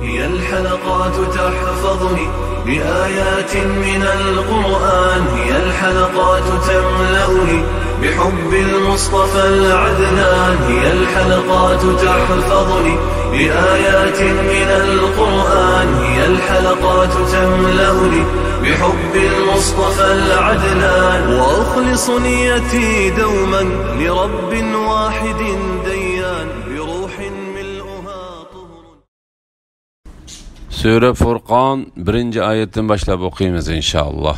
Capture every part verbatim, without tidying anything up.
هي الحلقات تحفظني بآيات من القرآن، هي الحلقات تملأني بحب المصطفى العدنان، هي الحلقات تحفظني بآيات من القرآن، هي الحلقات تملأني بحب المصطفى العدنان، وأخلص نيتي دوما لرب واحد ديان، بروح ملؤها طهر. سۈرە فۇرقان بىرىنچى ئايەتتىن باشلاپ ئوقۇيمىز، ئىنشائاللا.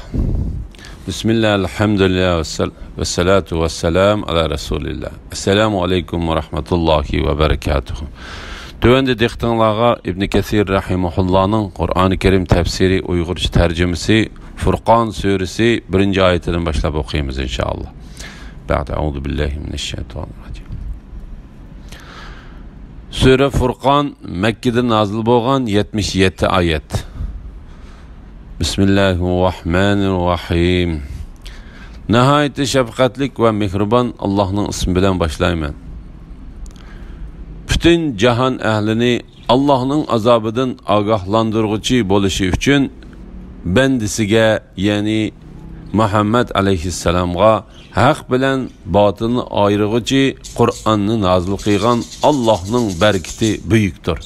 بىسمىللا، ئەلھەمدۇلىللا، ۋەسسال-، ۋەسسالاتۇ ۋەسسالامۇ ئالا رەسۇلىللا. ئەسسالامۇ ئەلەيكۇم ۋە رەھمەتۇللاھى ۋە بەرىكاتۇھۇ. تۆۋەندە دىققىتىڭلارغا ئىبنى كەسىر رەھىمەھۇللانىڭ قۇرئانى كەرىم تەپسىرى ئۇيغۇرچە تەرجىمىسى، فۇرقان سۈرىسى بىرىنچى ئايىتىدىن باشلاپ ئوقۇيمىز، ئىنشائاللا. بەئدە، ئەئۇزۇ بىللاھى مىنەششەيتانىررەجىم. سۈرە فۇرقان مەككىدە نازىل بولغان، يەتمىش يەتتە ئايەت. بىسمىللاھىررەھمانىررەھىم. ناھايىتى شەپقەتلىك ۋە مېھرىبان ئاللاھنىڭ ئىسمى بىلەن باشلايمەن. پۈتۈن جاھان ئەھلىنى ئاللاھنىڭ ئازابىدىن ئاگاھلاندۇرغۇچى بولۇشى ئۈچۈن بەندىسىگە، يەنى مۇھەممەد ئەلەيھىسسالامغا ھەق بىلەن باتىلنى ئايرىغۇچى قۇرئاننى نازىل قىلغان ئاللاھنىڭ بەرىكىتى بۈيۈكتۇر.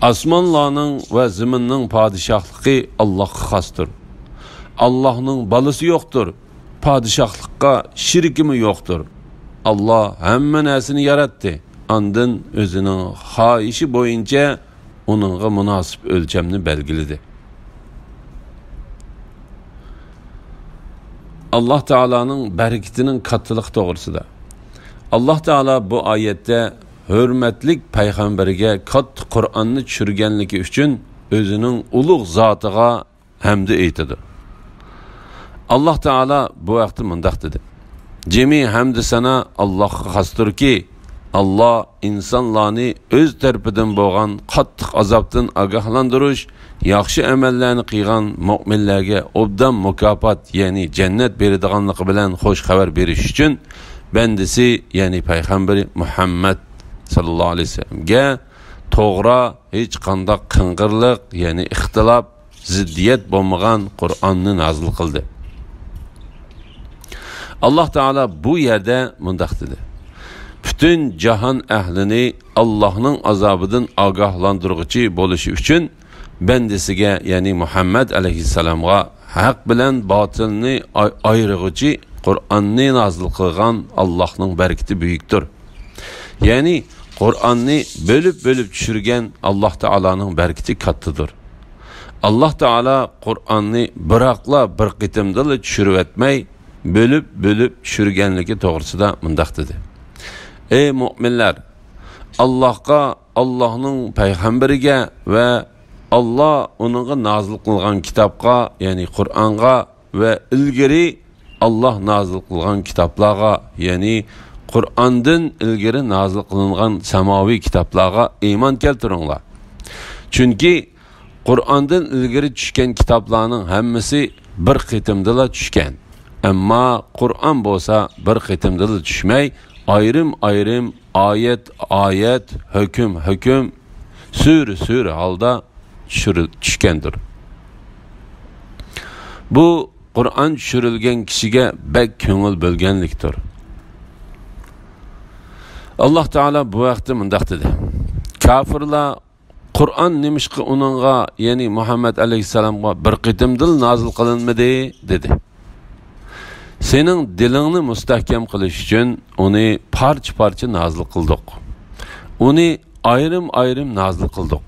ئاسمانلارنىڭ ۋە زېمىننىڭ پادىشاھلىقى ئاللاھقا خاستۇر. ئاللاھنىڭ بالىسى يوقتۇر، پادىشاھلىققا شېرىكىمۇ يوقتۇر. ئاللاھ ھەممە نەرسىنى ياراتتى، ئاندىن ئۆزىنىڭ خاھىشى بويىچە ئۇنىڭغا مۇناسىپ ئۆلچەمنى بەلگىلىدى. ئاللاھ تائالانىڭ بەرىكىتىنىڭ كاتتىلىقى توغرىسىدا. ئاللاھ تائالا بۇ ئايەتتە ھۆرمەتلىك پەيغەمبىرىگە كاتتا قۇرئاننى چۈشۈرگەنلىكى ئۈچۈن ئۆزىنىڭ ئۇلۇغ زاتىغا ھەمدۇ ئېيتىدۇ. ئاللاھ تائالا بۇ ھەقتە مۇنداق دېدى: جىمى ھەمدۇ سانا ئاللاھقا خاستۇركى، ئاللاھ ئىنسانلارنى ئۆز تەرىپىدىن بولغان قاتتىق ئازابتىن ئاگاھلاندۇرۇش، ياخشى ئەمەللەرنى قىلغان مۆمىنلەرگە ئوبدان مۇكاپات، يەنى جەننەت بېرىدىغانلىقى بىلەن خۇش خەۋەر بېرىش ئۈچۈن بەندىسى، يەنى پەيغەمبىرى مۇھەممەد ساللاللاھۇ ئەلەيھى ۋەسەللەمگە توغرا، ھېچقانداق قىڭغىرلىق، يەنى ئىختىلاپ، زىددىيەت بولمىغان قۇرئاننى نازىل قىلدى. ئاللاھ تائالا بۇ يەردە مۇنداق دېدى: پۈتۈن جاھان ئەھلىنى ئاللاھنىڭ ئازابىدىن ئاگاھلاندۇرغۇچى بولۇشى ئۈچۈن بەندىسىگە، يەنى مۇھەممەد ئەلەيھىسسالامغا ھەق بىلەن باتىلنى ئاي-، ئايرىغۇچى قۇرئاننى نازىل قىلغان ئاللاھنىڭ بەرىكىتى بۈيۈكتۇر. يەنى قۇرئاننى بۆلۈپ-بۆلۈپ چۈشۈرگەن ئاللاھ تائالانىڭ بەرىكىتى كاتتىدۇر. ئاللاھ تائالا قۇرئاننى بىراقلا بىر قېتىمدىلا چۈشۈرۈۋەتمەي، بۆلۈپ-بۆلۈپ چۈشۈرگەنلىكى توغرىسىدا مۇنداق دېدى: ئەي مۆمىنلەر! ئاللاھقا، ئاللاھنىڭ پەيغەمبىرىگە ۋە ئاللاھ ئۇنىڭغا نازىل قىلغان كىتابقا، يەنى قۇرئانغا ۋە ئىلگىرى ئاللاھ نازىل قىلغان كىتابلارغا، يەنى قۇرئاندىن ئىلگىرى نازىل قىلىنغان ساماۋىي كىتابلارغا ئىمان كەلتۈرۈڭلار. چۈنكى قۇرئاندىن ئىلگىرى چۈشكەن كىتابلارنىڭ ھەممىسى بىر قېتىمدىلا چۈشكەن. ئەمما قۇرئان بولسا بىر قېتىمدىلا چۈشمەي، ئايرىم-ئايرىم، ئايەت-ئايەت، ھۆكۈم-ھۆكۈم، سۈرە-سۈرە ھالدا چۈشۈرۈ-، چۈشكەندۇر. بۇ قۇرئان چۈشۈرۈلگەن كىشىگە بەك كۆڭۈل بۆلگەنلىكتۇر. ئاللاھ تائالا بۇ ھەقتە مۇنداق دېدى: كاپىرلار قۇرئان نېمىشقا ئۇنىڭغا، يەنى مۇھەممەد ئەلەيھىسسالامغا بىر قېتىمدىلا نازىل قىلىنمىدى؟ دېدى. سېنىڭ دىلىڭنى مۇستەھكەم قىلىش ئۈچۈن ئۇنى پارچە-پارچە نازىل قىلدۇق. ئۇنى ئايرىم-ئايرىم نازىل قىلدۇق.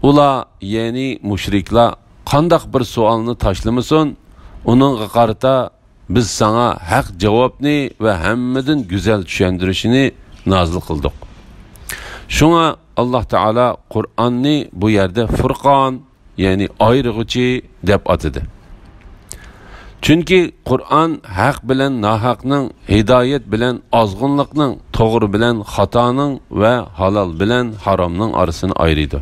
ئۇلار، يەنى مۇشرىكلار، قانداق بىر سوئالنى تاشلىمىسۇن، ئۇنىڭغا قارىتا بىز ساڭا ھەق جاۋابنى ۋە ھەممىدىن گۈزەل چۈشەندۈرۈشنى نازىل قىلدۇق. شۇڭا ئاللاھ تائالا قۇرئاننى بۇ يەردە فۇرقان، يەنى ئايرىغۇچى دەپ ئاتىدى. چۈنكى قۇرئان ھەق بىلەن ناھەقنىڭ، ھىدايەت بىلەن ئازغۇنلۇقنىڭ، توغرا بىلەن خاتانىڭ ۋە ھالال بىلەن ھارامنىڭ ئارىسىنى ئايرىيدۇ.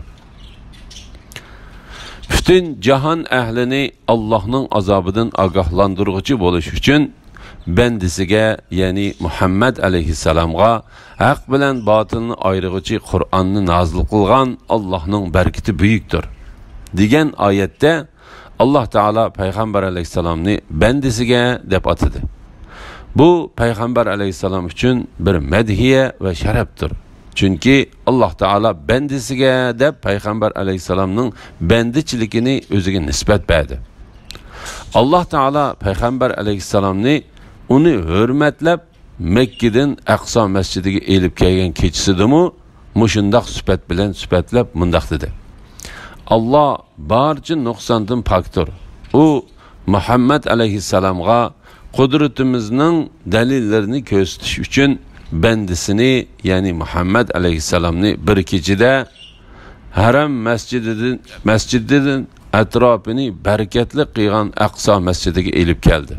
پۈتۈن جاھان ئەھلىنى ئاللاھنىڭ ئازابىدىن ئاگاھلاندۇرغۇچى بولۇش ئۈچۈن بەندىسىگە، يەنى مۇھەممەد ئەلەيھىسسالامغا ھەق بىلەن باتىلنى ئايرىغۇچى قۇرئاننى نازىل قىلغان ئاللاھنىڭ بەرىكىتى بۈيۈكتۇر» دېگەن ئايەتتە، ئاللاھ تائالا پەيغەمبەر ئەلەيھىسسالامنى بەندىسىگە دەپ ئاتىدى. بۇ پەيغەمبەر ئەلەيھىسسالام ئۈچۈن بىر مەدھىيە ۋە شەرەپتۇر. چۈنكى ئاللاھ تائالا بەندىسىگە دەپ پەيغەمبەر ئەلەيھىسسالامنىڭ بەندىچىلىكىنى ئۆزىگە نىسبەت بەردى. ئاللاھ تائالا پەيغەمبەر ئەلەيھىسسالامنى ئۇنى ھۆرمەتلەپ مەككىدىن ئەقسا مەسچىتىگە ئېلىپ كەلگەن كېچىسىدىمۇ مۇشۇنداق سۈپەت بىلەن سۈپەتلەپ مۇنداق دېدى: «ئاللاھ بارچە نۇقساندىن پاكتۇر. ئۇ مۇھەممەد ئەلەيھىسسالامغا قۇدرىتىمىزنىڭ دەلىللىرىنى كۆرسىتىش ئۈچۈن بەندىسىنى، يەنى مۇھەممەد ئەلەيھىسسالامنى بىر كېچىدە ھەرەم مەسچىتىدىن، مەسچىتىدىن ئەتراپىنى بەرىكەتلىك قىلغان ئەقسا مەسچىتىگە ئېلىپ كەلدى.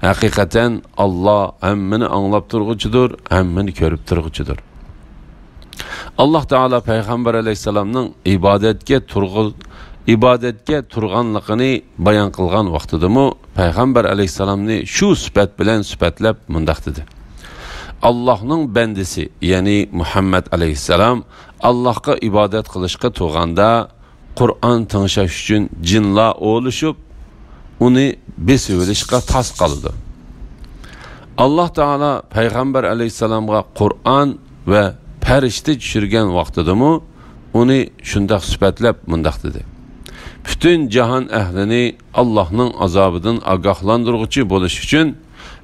ھەقىقەتەن ئاللاھ ھەممىنى ئاڭلاپ تۇرغۇچىدۇر، ھەممىنى كۆرۈپ تۇرغۇچىدۇر.» ئاللاھ تائالا پەيغەمبەر ئەلەيھىسسالامنىڭ ئىبادەتكە تۇرغۇ-، ئىبادەتكە تۇرغانلىقىنى بايان قىلغان ۋاقتىدىمۇ پەيغەمبەر ئەلەيھىسسالامنى شۇ سۈپەت بىلەن سۈپەتلەپ مۇنداق دېدى: «ئاللاھنىڭ بەندىسى، يەنى مۇھەممەد ئەلەيھىسسالام ئاللاھقا ئىبادەت قىلىشقا تۇرغاندا، قۇرئان تىڭشاش ئۈچۈن جىنلار ئولىشىپ، ئۇنى بېسىۋېلىشقا تاس قالىدۇ. ئاللاھ تائالا پەيغەمبەر ئەلەيھىسسالامغا قۇرئان ۋە پەرىشتە چۈشۈرگەن ۋاقتىدىمۇ ئۇنى شۇنداق سۈپەتلەپ مۇنداق دېدى: پۈتۈن جاھان ئەھلىنى ئاللاھنىڭ ئازابىدىن ئاگاھلاندۇرغۇچى بولۇش ئۈچۈن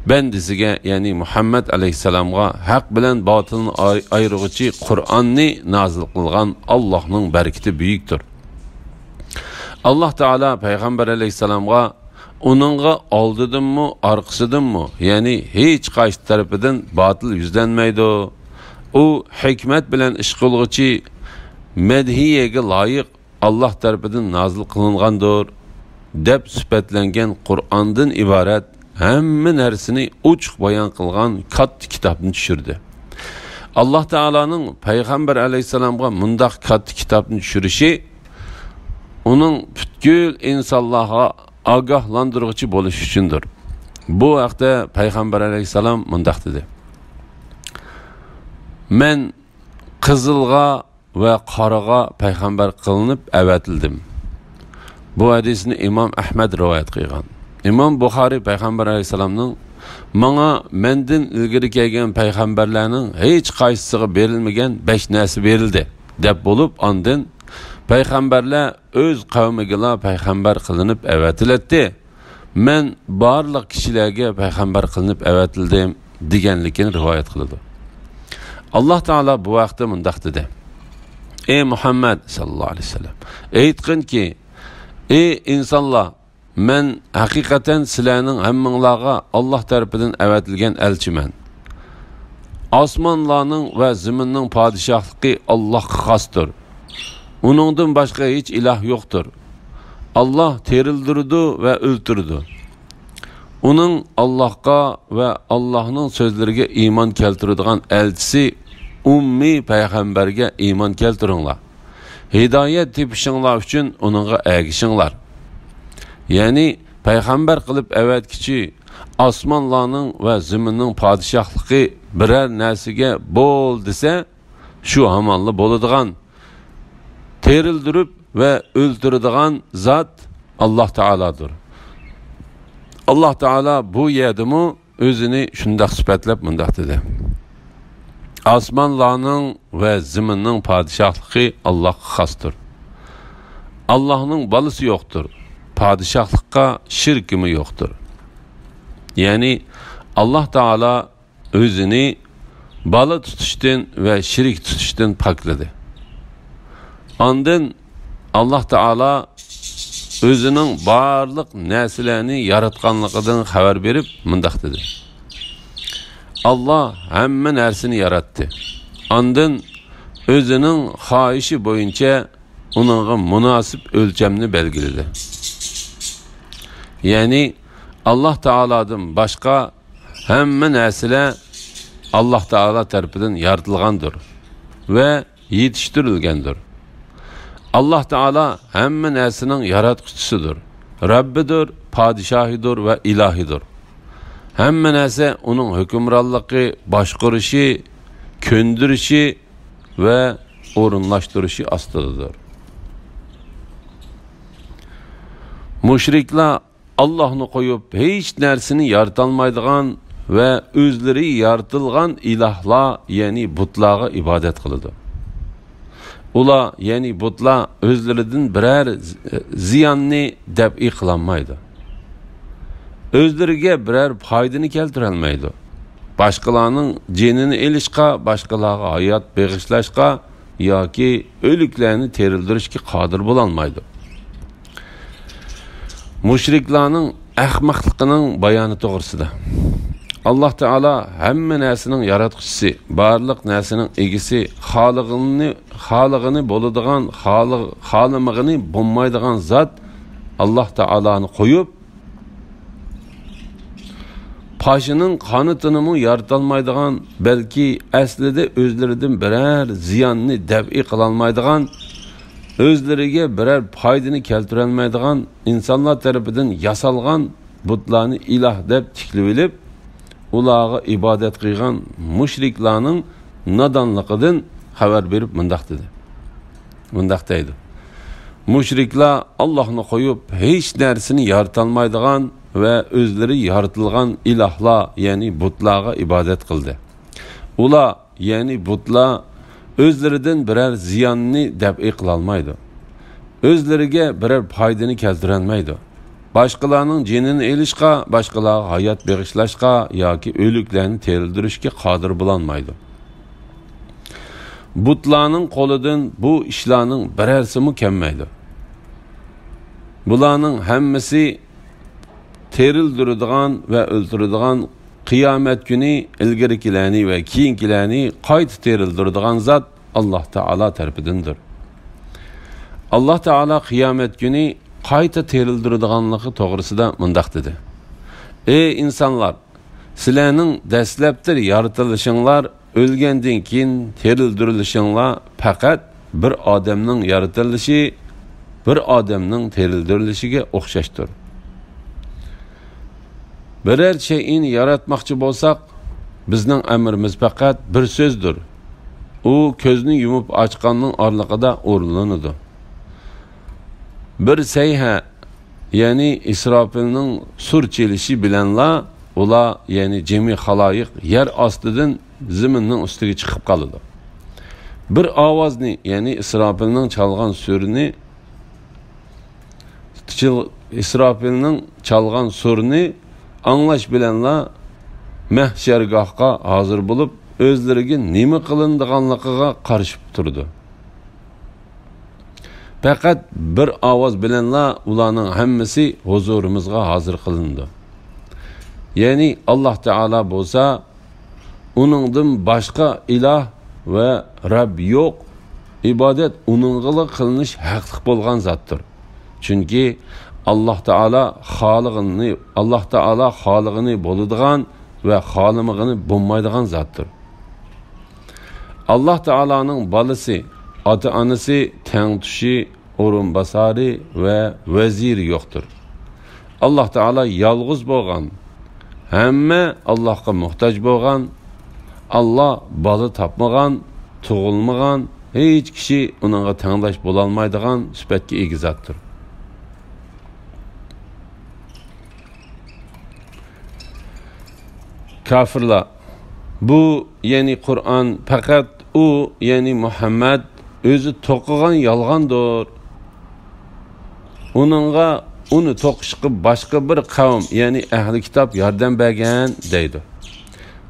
بەندىسىگە، يەنى مۇھەممەد ئەلەيھىسسالامغا ھەق بىلەن باتىلنى ئاي-، ئايرىغۇچى قۇرئاننى نازىل قىلغان ئاللاھنىڭ بەرىكىتى بۈيۈكتۇر. ئاللاھ تائالا پەيغەمبەر ئەلەيھىسسالامغا ئۇنىڭغا ئالدىدىنمۇ، ئارقىسىدىنمۇ، يەنى ھېچقايسى تەرىپىدىن باتىل يۈزلەنمەيدۇ. ئۇ ھېكمەت بىلەن ئىش قىلغۇچى، مەدھىيەگە لايىق، ئاللاھ تەرىپىدىن نازىل قىلىنغاندۇر» دەپ سۈپەتلەنگەن قۇرئاندىن ئىبارەت ھەممە نەرسىنى ئوچۇق بايان قىلغان كاتتا كىتابنى چۈشۈردى. ئاللاھ تائالانىڭ پەيغەمبەر ئەلەيھىسسالامغا مۇنداق كاتتا كىتابنى چۈشۈرۈشى ئۇنىڭ پۈتكۈل ئىنسانلارغا ئاگاھلاندۇرغۇچى بولۇش ئۈچۈندۇر. بۇ ھەقتە پەيغەمبەر ئەلەيھىسسالام مۇنداق دېدى: «مەن قىزىلغا ۋە قارىغا پەيغەمبەر قىلىنىپ ئەۋەتىلدىم.» بۇ ھەدىسنى ئىمام ئەھمەد رىۋايەت قىلغان. ئىمام بۇخارىي پەيغەمبەر ئەلەيھىسسالامنىڭ: «ماڭا مەندىن ئىلگىرى كەلگەن پەيغەمبەرلەرنىڭ ھېچقايسىسىغا بېرىلمىگەن بەش نەرسە بېرىلدى» دەپ بولۇپ، ئاندىن: «پەيغەمبەرلەر ئۆز قەۋمىگىلا پەيغەمبەر قىلىنىپ ئەۋەتىلەتتى. مەن بارلىق كىشىلەرگە پەيغەمبەر قىلىنىپ ئەۋەتىلدىم» دېگەنلىكىنى رىۋايەت قىلىدۇ. ئاللاھ تائالا بۇ ھەقتە مۇنداق دېدى: «ئەي مۇھەممەد ساللاللاھۇ ئەلەيھى ۋەسەللەم، ئېيتقىنكى، ئەي ئىنسانلار، مەن ھەقىقەتەن سىلەرنىڭ ھەممىڭلارغا ئاللاھ تەرىپىدىن ئەۋەتىلگەن ئەلچىمەن. ئاسمانلارنىڭ ۋە زېمىننىڭ پادىشاھلىقى ئاللاھقا خاستۇر. ئۇنىڭدىن باشقا ھېچ ئىلاھ يوقتۇر. ئاللاھ تىرىلدۈرىدۇ ۋە ئۆلتۈرىدۇ. ئۇنىڭ ئاللاھقا ۋە ئاللاھنىڭ سۆزلىرىگە ئىمان كەلتۈرىدىغان ئەلچىسى ئۈممىي پەيغەمبەرگە ئىمان كەلتۈرۈڭلار. ھىدايەت تېپىشىڭلار ئۈچۈن ئۇنىڭغا ئەگىشىڭلار.» يەنى پەيغەمبەر قىلىپ ئەۋەتكۈچى ئاسمانلارنىڭ ۋە زېمىننىڭ پادىشاھلىقى بىرەر نەرسىگە بول دېسە، شۇ ھامانلا بولىدىغان، تىرىلدۈرۈپ ۋە ئۆلتۈرىدىغان زات ئاللاھ تائالادۇر. ئاللاھ تائالا بۇ يەردىمۇ ئۆزىنى شۇنداق سۈپەتلەپ مۇنداق دېدى: «ئاسمانلارنىڭ ۋە زېمىننىڭ پادىشاھلىقى ئاللاھقا خاستۇر. ئاللاھنىڭ بالىسى يوقتۇر، پادىشاھلىققا شېرىكىمۇ يوقتۇر.» يەنى ئاللاھ تائالا ئۆزىنى بالا تۇتۇشتىن ۋە شېرىك تۇتۇشتىن پاكلىدى. ئاندىن ئاللاھ تائالا ئۆزىنىڭ بارلىق نەرسىلەرنى ياراتقانلىقىدىن خەۋەر بېرىپ مۇنداق دېدى: «ئاللاھ ھەممە نەرسىنى ياراتتى. ئاندىن ئۆزىنىڭ خاھىشى بويىچە ئۇنىڭغا مۇناسىپ ئۆلچەمنى بەلگىلىدى.» يەنى ئاللاھ تائالادىن باشقا ھەممە نەرسىلەر ئاللاھ تائالا تەرىپىدىن يارىتىلغاندۇر ۋە يېتىشتۈرۈلگەندۇر. ئاللاھ تائالا ھەممە نەرسىنىڭ ياراتقۇچىسىدۇر، رەببىدۇر، پادىشاھىدۇر ۋە ئىلاھىدۇر. ھەممە نەرسە ئۇنىڭ ھۆكۈمرانلىقى، باشقۇرۇشى، كۆندۈرۈشى ۋە ئورۇنلاشتۇرۇشى ئاستىدىدۇر. مۇشرىكلار ئاللاھنى قويۇپ، ھېچ نەرسىنى يارىتالمايدىغان ۋە ئۆزلىرى يارىتىلغان ئىلاھلار، يەنى بۇتلارغا ئىبادەت قىلىدۇ. ئۇلار، يەنى بۇتلار ئۆزلىرىدىن بىرەر زىياننى دەپئى قىلالمايدۇ. ئۆزلىرىگە بىرەر پايدىنى كەلتۈرەلمەيدۇ. باشقىلارنىڭ جېنىنى ئېلىشقا، باشقىلارغا ھايات بېغىشلاشقا ياكى ئۆلۈكلەرنى تىرىلدۈرۈشكە قادىر بولالمايدۇ. مۇشرىكلارنىڭ ئەخمەقلىقىنىڭ بايانى توغرىسىدا. ئاللاھ تائالا ھەممە نەرسىنىڭ ياراتقۇچىسى، بارلىق نەرسىنىڭ ئىگىسى، خالىغىنى، خالىغىنى بولىدىغان، خالىغ-، خالىمىغىنى بولمايدىغان زات ئاللاھ تائالانى قويۇپ، پاشىنىڭ قانىتىنىمۇ يارىتالمايدىغان، بەلكى ئەسلىدە ئۆزلىرىدىن بىرەر زىياننى دەپئى قىلالمايدىغان، ئۆزلىرىگە بىرەر پايدىنى كەلتۈرەلمەيدىغان، ئىنسانلار تەرىپىدىن ياسالغان بۇتلارنى ئىلاھ دەپ تىكلىۋېلىپ، ئۇلارغا ئىبادەت قىلغان مۇشرىكلارنىڭ نادانلىقىدىن خەۋەر بېرىپ مۇنداق دېدى. مۇنداق دەيدۇ: مۇشرىكلار ئاللاھنى قويۇپ، ھېچ نەرسىنى يارىتالمايدىغان ۋە ئۆزلىرى يارىتىلغان ئىلاھلار، يەنى بۇتلارغا ئىبادەت قىلدى. ئۇلار، يەنى بۇتلار، ئۆزلىرىدىن بىرەر زىياننى دەپئى قىلالمايدۇ. ئۆزلىرىگە بىرەر پايدىنى كەلتۈرەلمەيدۇ. باشقىلارنىڭ جېنىنى ئېلىشقا، باشقىلارغا ھايات بېغىشلاشقا ياكى ئۆلۈكلەرنى تىرىلدۈرۈشكە قادىر بولالمايدۇ. بۇتلارنىڭ قولىدىن بۇ ئىشلارنىڭ بىرەرسىمۇ كەلمەيدۇ. بۇلارنىڭ ھەممىسى تىرىلدۈرىدىغان ۋە ئۆلتۈرىدىغان، قىيامەت كۈنى ئىلگىرىكىلەرنى ۋە كېيىنكىلەرنى قايتا تىرىلدۈرىدىغان زات ئاللاھ تائالا تەرىپىدىندۇر. ئاللاھ تائالا قىيامەت كۈنى قايتا تىرىلدۈرىدىغانلىقى توغرىسىدا مۇنداق دېدى: ئەي ئىنسانلار! سىلەرنىڭ دەسلەپتە يارىتىلىشىڭلار، ئۆلگەندىن كېيىن تىرىلدۈرۈلۈشۈڭلار پەقەت بىر ئادەمنىڭ يارىتىلىشى، بىر ئادەمنىڭ تىرىلدۈرۈلۈشىگە ئوخشاشتۇر. بىرەر شەيئىنى ياراتماقچى بولساق، بىزنىڭ ئەمرىمىز پەقەت بىر سۆزدۇر. ئۇ كۆزنى يۇمۇپ ئاچقاننىڭ ئارىلىقىدا ئورۇنلىنىدۇ. بىر سەيھە، يەنى ئىسراپىلنىڭ سۇر چېلىشى بىلەنلا ئۇلار، يەنى جىمى خالايىق يەر ئاستىدىن زېمىننىڭ ئۈستىگە چىقىپ قالىدۇ. بىر ئاۋازنى، يەنى ئىسراپىلنىڭ چالغان سۇرىنى، چىل-، ئىسراپىلنىڭ چالغان سۇرىنى ئاڭلاش بىلەنلا مەھشەرگاھقا ھازىر بولۇپ، ئۆزلىرىگە نېمە قىلىنىدىغانلىقىغا قارىشىپ تۇرىدۇ. پەقەت بىر ئاۋاز بىلەنلا ئۇلارنىڭ ھەممىسى ھۇزۇرىمىزغا ھازىر قىلىنىدۇ. يەنى ئاللاھ تائالا بولسا، ئۇنىڭدىن باشقا ئىلاھ ۋە رەب يوق. ئىبادەت ئۇنىڭغىلا قىلىنىش ھەقلىق بولغان زاتتۇر. چۈنكى ئاللاھ تائالا خالىغىنى، ئاللاھ تائالا خالىغىنى بولىدىغان ۋە خالىمىغىنى بولمايدىغان زاتتۇر. ئاللاھ تائالانىڭ بالىسى، ئاتا-ئانىسى، تەڭتۇشى، ئورۇنباسارى ۋە ۋەزىرى يوقتۇر. ئاللاھ تائالا يالغۇز بولغان، ھەممە ئاللاھقا موھتاج بولغان، ئاللاھ بالا تاپمىغان، تۇغۇلمىغان، ھېچ كىشى ئۇنىڭغا تەڭداش بولالمايدىغان سۈپەتكە ئىگە زاتتۇر. كاپىرلار، بۇ، يەنى قۇرئان، پەقەت ئۇ، يەنى مۇھەممەد ئۆزى توقۇغان يالغاندۇر. ئۇنىڭغا، ئۇنى توقۇشقا باشقا بىر قەۋم، يەنى ئەھلى كىتاب ياردەم بەرگەن، دەيدۇ.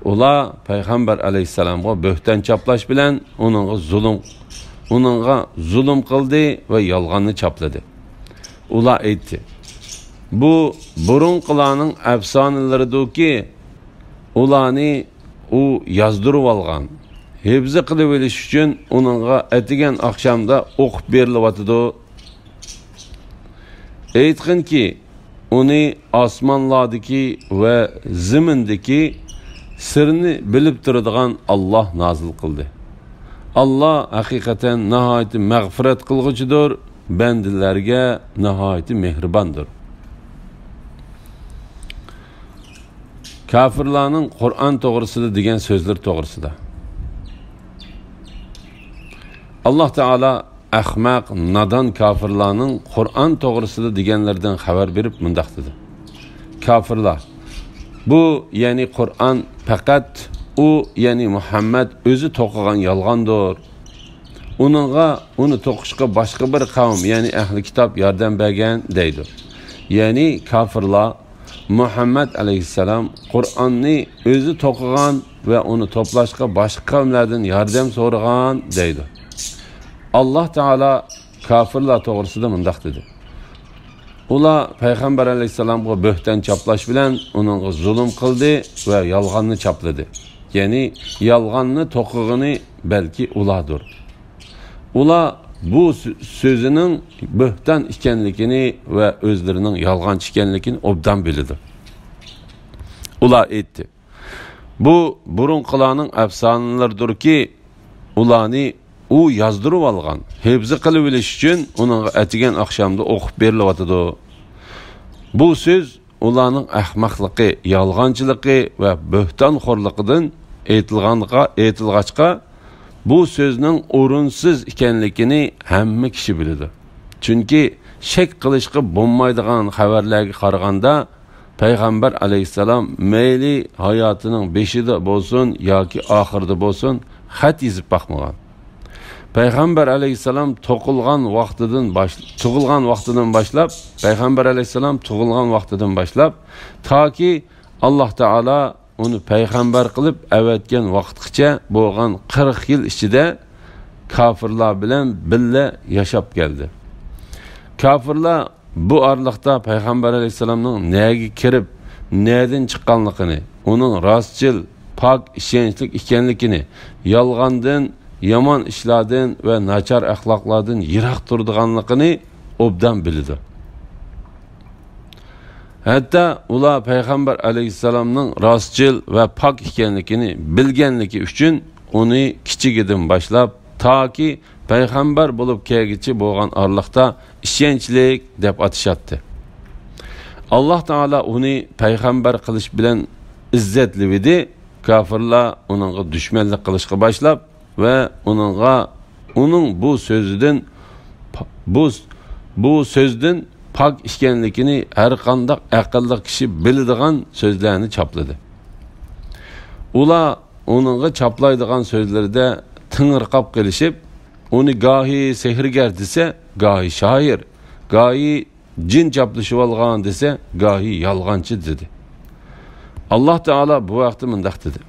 ئۇلار پەيغەمبەر ئەلەيھىسسالامغا بۆھتان چاپلاش بىلەن ئۇنىڭغا زۇلۇم، ئۇنىڭغا زۇلۇم قىلدى ۋە يالغاننى چاپلىدى. ئۇلار ئېيتتى: بۇ بۇرۇنقىلارنىڭ ئەپسانىلىرىدۇركى، ئۇلارنى ئۇ يازدۇرۇۋالغان، ھىپزى قىلىۋېلىش ئۈچۈن ئۇنىڭغا ئەتىگەن ئاخشامدا ئوقۇپ بېرىلىۋاتىدۇ. ئېيتقىنكى، ئۇنى ئاسمانلاردىكى ۋە زېمىندىكى سىرنى بىلىپ تۇرىدىغان ئاللاھ نازىل قىلدى. ئاللاھ ھەقىقەتەن ناھايىتى مەغپىرەت قىلغۇچىدۇر، بەندىلەرگە ناھايىتى مېھرىباندۇر. كاپىرلارنىڭ قۇرئان توغرىسىدا دېگەن سۆزلىرى توغرىسىدا. ئاللاھ تائالا ئەخمەق، نادان كاپىرلارنىڭ قۇرئان توغرىسىدا دېگەنلىرىدىن خەۋەر بېرىپ مۇنداق دېدى: كاپىرلار، بۇ، يەنى قۇرئان پەقەت ئۇ، يەنى مۇھەممەد ئۆزى توقۇغان يالغاندۇر. ئۇنىڭغا، ئۇنى توقۇشقا باشقا بىر قەۋم، يەنى ئەھلى كىتاب ياردەم بەرگەن دەيدۇ. يەنى كاپىرلار مۇھەممەد ئەلەيھىسسالام قۇرئاننى ئۆزى توقۇغان ۋە ئۇنى توپلاشقا باشقا قەۋملەردىن ياردەم سورىغان دەيدۇ. ئاللاھ تائالا كاپىرلار توغرىسىدا مۇنداق دېدى: ئۇلار پەيغەمبەر ئەلەيھىسسالامغا بۆھتان چاپلاش بىلەن ئۇنىڭغا زۇلۇم قىلدى ۋە يالغاننى چاپلىدى. يەنى يالغاننى توقۇغىنى بەلكى ئۇلاردۇر. ئۇلار بۇ سۆ-، سۆزىنىڭ بۆھتان ئىكەنلىكىنى ۋە ئۆزلىرىنىڭ يالغانچى ئىكەنلىكىنى ئوبدان بىلىدۇ. ئۇلار ئېيتتى: بۇ بۇرۇنقىلارنىڭ ئەپسانىلىرىدۇركى، ئۇلارنى ئۇ يازدۇرۇۋالغان، ھىپزى قىلىۋېلىش ئۈچۈن ئۇنىڭغا ئەتىگەن ئاخشامدا ئوقۇپ بېرىلىۋاتىدۇ. بۇ سۆز ئۇلارنىڭ ئەخمەقلىقى، يالغانچىلىقى ۋە بۆھتانخورلۇقىدىن ئېيتىلغانغا، ئېيتىلغاچقا، بۇ سۆزنىڭ ئورۇنسىز ئىكەنلىكىنى ھەممە كىشى بىلىدۇ. چۈنكى شەك قىلىشقا بولمايدىغان خەۋەرلەرگە قارىغاندا، پەيغەمبەر ئەلەيھىسسالام مەيلى ھاياتىنىڭ بېشىدا بولسۇن ياكى ئاخىرىدا بولسۇن، خەت يېزىپ باقمىغان. پەيغەمبەر ئەلەيھىسسالام توقۇلغان ۋاقتىدىن باش-، تۇغۇلغان ۋاقتىدىن باشلاپ، پەيغەمبەر ئەلەيھىسسالام تۇغۇلغان ۋاقتىدىن باشلاپ، تاكى ئاللاھ تائالا ئۇنى پەيغەمبەر قىلىپ ئەۋەتكەن ۋاقىتقىچە بولغان قىرىق يىل ئىچىدە كاپىرلار بىلەن بىللە ياشاپ كەلدى. كاپىرلار بۇ ئارىلىقتا پەيغەمبەر ئەلەيھىسسالامنىڭ نەگە كىرىپ، نەدىن چىققانلىقىنى، ئۇنىڭ راستچىل، پاك، ئىشەنچلىك ئىكەنلىكىنى، يالغاندىن، يامان ئىشلاردىن ۋە ناچار ئەخلاقلاردىن يىراق تۇرىدىغانلىقىنى ئوبدان بىلىدۇ. ھەتتا ئۇلار پەيغەمبەر ئەلەيھىسسالامنىڭ راستچىل ۋە پاك ئىكەنلىكىنى بىلگەنلىكى ئۈچۈن، ئۇنى كىچىكىدىن باشلاپ تاكى پەيغەمبەر بولۇپ كەلگۈچە بولغان ئارىلىقتا ئىشەنچلىك دەپ ئاتىشاتتى. ئاللاھ تائالا ئۇنى پەيغەمبەر قىلىش بىلەن ئىززەتلىۋىدى، كاپىرلار ئۇنىڭغا دۈشمەنلىك قىلىشقا باشلاپ، ۋە ئۇنىڭغا، ئۇنىڭ بۇ سۆزىدىن، بۇ، بۇ سۆزدىن پاك ئىكەنلىكىنى ھەرقانداق ئەقىللىق كىشى بىلىدىغان سۆزلەرنى چاپلىدى. ئۇلار ئۇنىڭغا چاپلايدىغان سۆزلىرىدە تېڭىرقاپ قېلىشىپ، ئۇنى گاھى سېھىرگەر دېسە، گاھى شائىر، گاھى جىن چاپلىشىۋالغان دېسە، گاھى يالغانچى دېدى. ئاللاھ تائالا بۇ ھەقتە مۇنداق دېدى: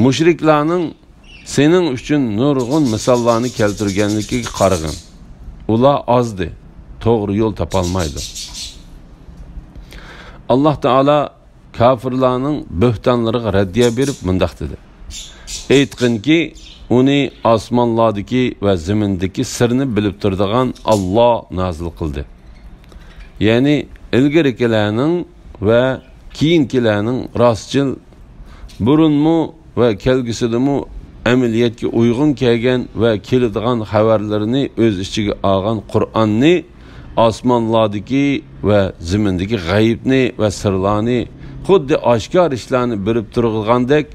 مۇشرىكلارنىڭ سېنىڭ ئۈچۈن نۇرغۇن مىساللارنى كەلتۈرگەنلىكىگە قارىغىن. ئۇلار ئازدى، توغرا يول تاپالمايدۇ. ئاللاھ تائالا كاپىرلارنىڭ بۆھتانلىرىغا رەددىيە بېرىپ مۇنداق دېدى: ئېيتقىنكى، ئۇنى ئاسمانلاردىكى ۋە زېمىندىكى سىرنى بىلىپ تۇرىدىغان ئاللاھ نازىل قىلدى. يەنى ئىلگىرىكىلەرنىڭ ۋە كېيىنكىلەرنىڭ راستچىل، بۇرۇنمۇ ۋە كەلگۈسىدىمۇ ئەمەلىيەتكە ئۇيغۇن كەلگەن ۋە كېلىدىغان خەۋەرلىرىنى ئۆز ئىچىگە ئالغان قۇرئاننى، ئاسمانلاردىكى ۋە زېمىندىكى غەيىبنى ۋە سىرلارنى، خۇددى ئاشكارا ئىشلارنى بىلىپ تۇرغاندەك،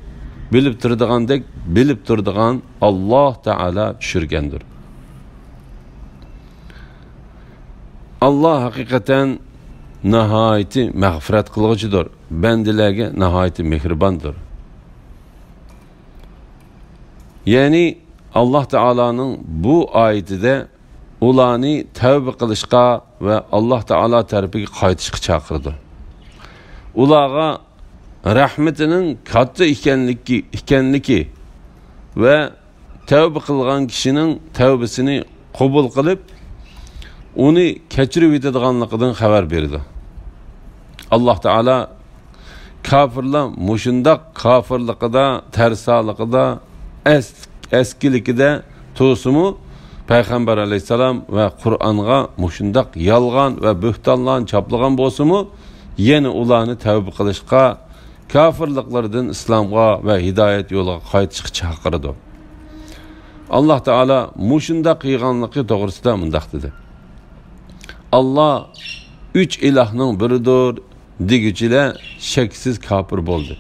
بىلىپ تۇرىدىغاندەك بىلىپ تۇرىدىغان ئاللاھ تائالا چۈشۈرگەندۇر. ئاللاھ ھەقىقەتەن ناھايىتى مەغپىرەت قىلغۇچىدۇر، بەندىلەرگە ناھايىتى مېھرىباندۇر. يەنى ئاللاھ تائالانىڭ بۇ ئايىتىدە ئۇلارنى تەۋبە قىلىشقا ۋە ئاللاھ تائالا تەرىپىگە قايتىشقا چاقىرىدۇ. ئۇلارغا رەھمىتىنىڭ كاتتا ئىكەنلىكى، ئىكەنلىكى ۋە تەۋبە قىلغان كىشىنىڭ تەۋبىسىنى قوبۇل قىلىپ، ئۇنى كەچۈرۈۋېتىدىغانلىقىدىن خەۋەر بېرىدۇ. ئاللاھ تائالا كاپىرلار مۇشۇنداق كاپىرلىقىدا، تەرسالىقىدا، ئەس-، ئەسكىلىكىدە تۇرسىمۇ، پەيغەمبەر ئەلەيھىسسالام ۋە قۇرئانغا مۇشۇنداق يالغان ۋە بۆھتانلارنى چاپلىغان بولسىمۇ، يەنە ئۇلارنى تەۋبە قىلىشقا، كاپىرلىقلىرىدىن ئىسلامغا ۋە ھىدايەت يولىغا قايتىشقا چاقىرىدۇ. ئاللاھ تائالا مۇشۇنداق قىلغانلىقى توغرىسىدا مۇنداق دېدى: ئاللاھ ئۈچ ئىلاھنىڭ بىرىدۇر، دېگۈچىلەر شەكسىز كاپىر بولدى.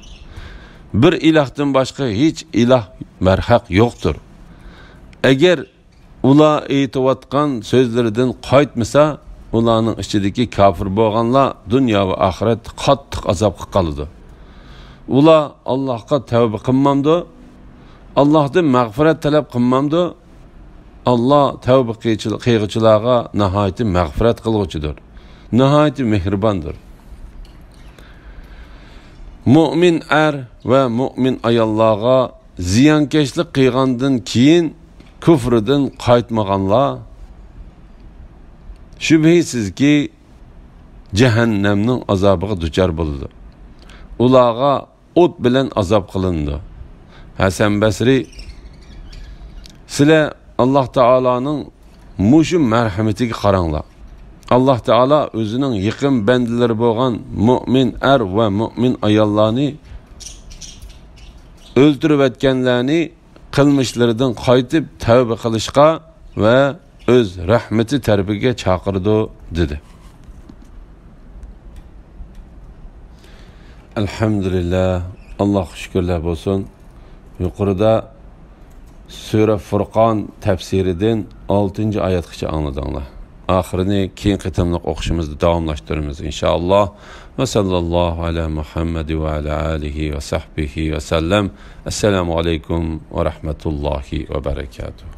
بىر ئىلاھتىن باشقا ھېچ ئىلاھ بەرھەق يوقتۇر. ئەگەر ئۇلار ئېيتىۋاتقان سۆزلىرىدىن قايتمىسا، ئۇلارنىڭ ئىچىدىكى كاپىر بولغانلار دۇنيا ۋە ئاخىرەتتە قاتتىق ئازابقا قالىدۇ. ئۇلار ئاللاھقا تەۋبە قىلمامدۇ؟ ئاللاھتىن مەغپىرەت تەلەپ قىلمامدۇ؟ ئاللاھ تەۋبە قىلغۇچىلارغا ناھايىتى مەغپىرەت قىلغۇچىدۇر، ناھايىتى مېھرىباندۇر. مۆمىن ئەر ۋە مۆمىن ئاياللارغا زىيانكەشلىك قىلغاندىن كېيىن كۇفرىدىن قايتمىغانلار شۈبھىسىزكى جەھەننەمنىڭ ئازابىغا دۇچار بولىدۇ. ئۇلارغا ئوت بىلەن ئازاب قىلىنىدۇ. ھەسەن بەسرى، سىلەر ئاللاھ تائالانىڭ مۇشۇ مەرھەمىتىگە قاراڭلار. ئاللاھ تائالا ئۆزىنىڭ يېقىن بەندىلىرى بولغان مۆمىن ئەر ۋە مۆمىن ئاياللارنى، ئۆلتۈرۈۋەتكەنلەرنى قىلمىشلىرىدىن قايتىپ تەۋبە قىلىشقا ۋە ئۆز رەھمىتى تەرىپىگە چاقىرىدۇ، دېدى. ئەلھەمدۇلىللا، ئاللاھقا شۈكۈرلەر بولسۇن. يۇقىرىدا سۈرە فۇرقان تەپسىرىدىن ئالتىنچى ئايەتكىچە ئاڭلىدىڭلار. ئاخىرىنى كېيىنكى قېتىملىق ئوقۇشىمىزدا داۋاملاشتۇرىمىز، ئىنشائاللاھ. ۋە ساللاللاھۇ ئەلا مۇھەممەد ۋە ئەلا ئالىھى ۋە سەھبىھى ۋە سەللەم. ئەسسالامۇ ئەلەيكۇم ۋە رەھمەتۇللاھى ۋە بەرەكاتۇھ.